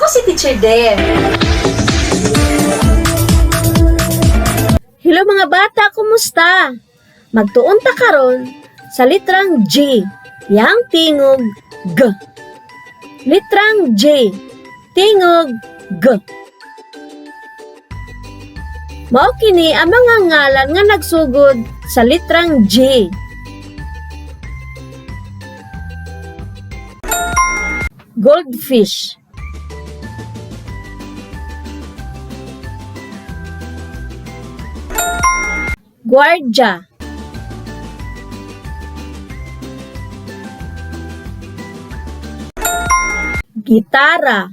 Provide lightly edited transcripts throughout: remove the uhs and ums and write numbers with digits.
Ako si Teacher Deb. Hello mga bata, kumusta? Magtuon ta karon sa litrang G, yang tingog G. Litrang G, tingog G. Mao kini ang mga ngalan nga nagsugod sa litrang G. Goldfish. Guardia. Gitara.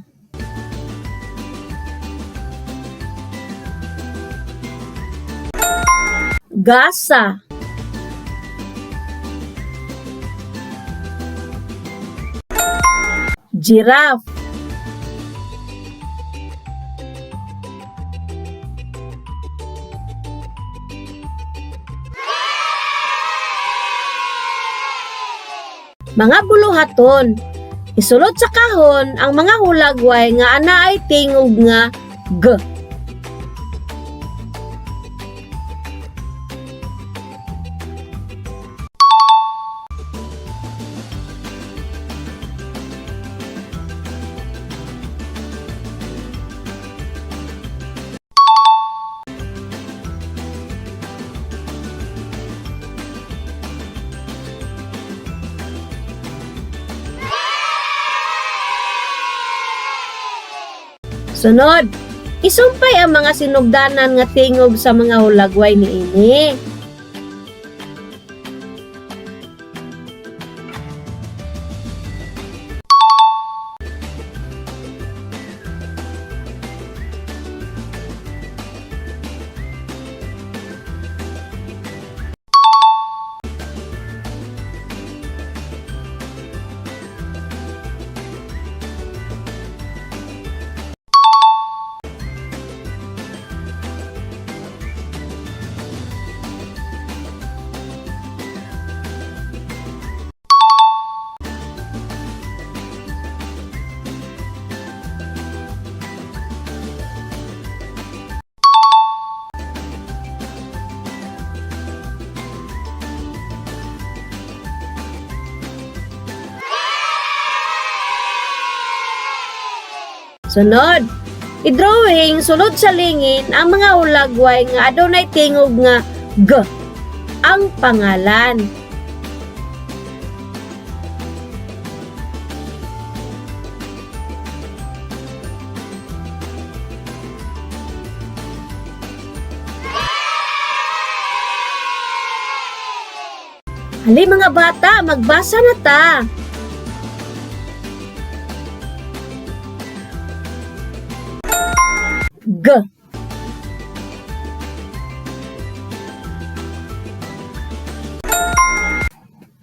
Gasa. Giraffe. Mga buluhaton. Isulod sa kahon ang mga hulagway nga anaay tingog nga G. Sunod, isumpay ang mga sinugdanan nga tingog sa mga hulagway niini. Sunod, i-drawing sulod sa lingin ang mga hulagway nga adunay tingog nga G. Ang pangalan. Hali mga bata, magbasa na ta. G.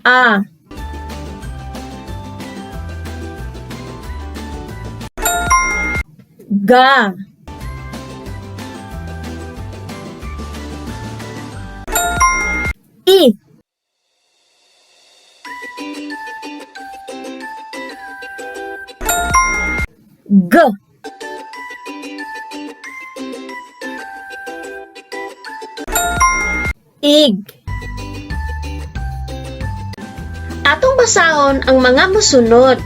A. Ga. I. G. Ig. Atong basahon ang mga mosunod.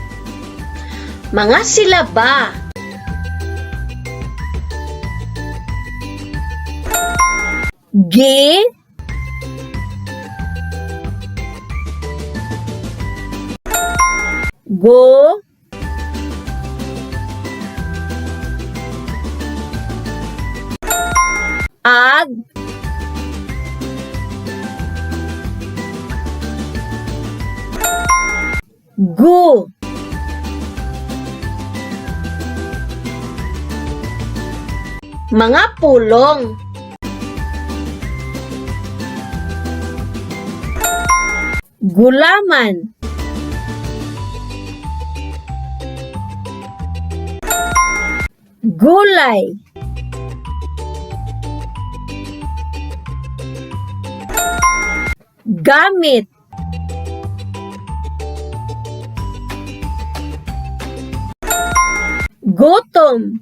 Mga silaba. G. Go. Ag. Gu. Mga pulong. Gulaman. Gulay. Gamit. Gutom.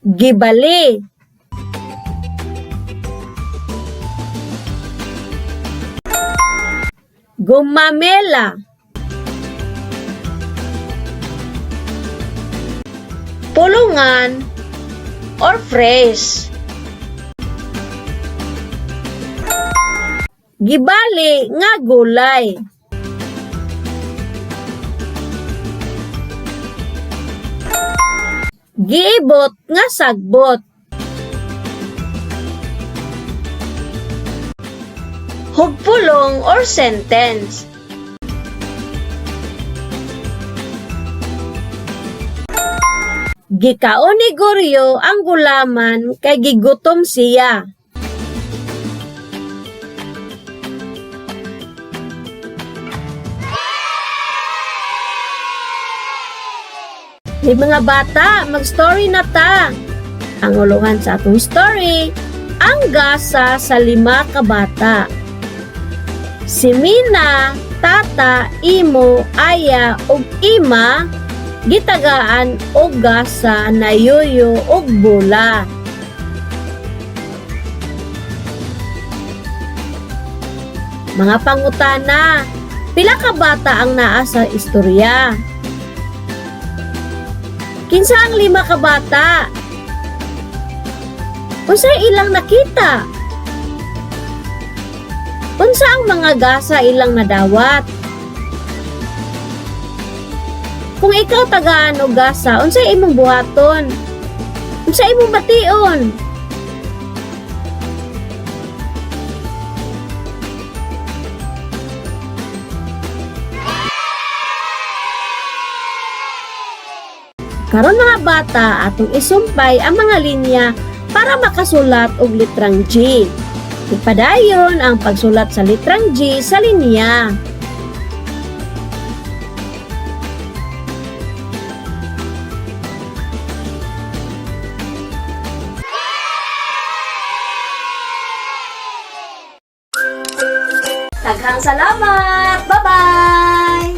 Gibali. Gumamela. Pulungan or phrase. Gibali nga gulay. Giibot nga sagbot. Hugpulong or sentence. Gikaon ni Goryo ang gulaman kay gigutom siya. Hey mga bata, mag-story na ta. Ang ulungan sa atong story, ang gasa sa lima ka bata. Si Mina, Tata, Imo, Aya ug Ima gitagaan og gasa na yoyo ug bola. Mga pangutana, pila ka bata ang naa sa istorya? Kinsa ang lima ka bata? Unsay ilang nakita? Unsa ang mga gasa ilang nadawat? Kung ikaw tagaan og gasa, unsay imong buhaton? Unsay imong bation? Karon mga bata, atong isumpay ang mga linya para makasulat og litrang G. Ipadayon ang pagsulat sa litrang G sa linya. Daghang salamat! Bye-bye!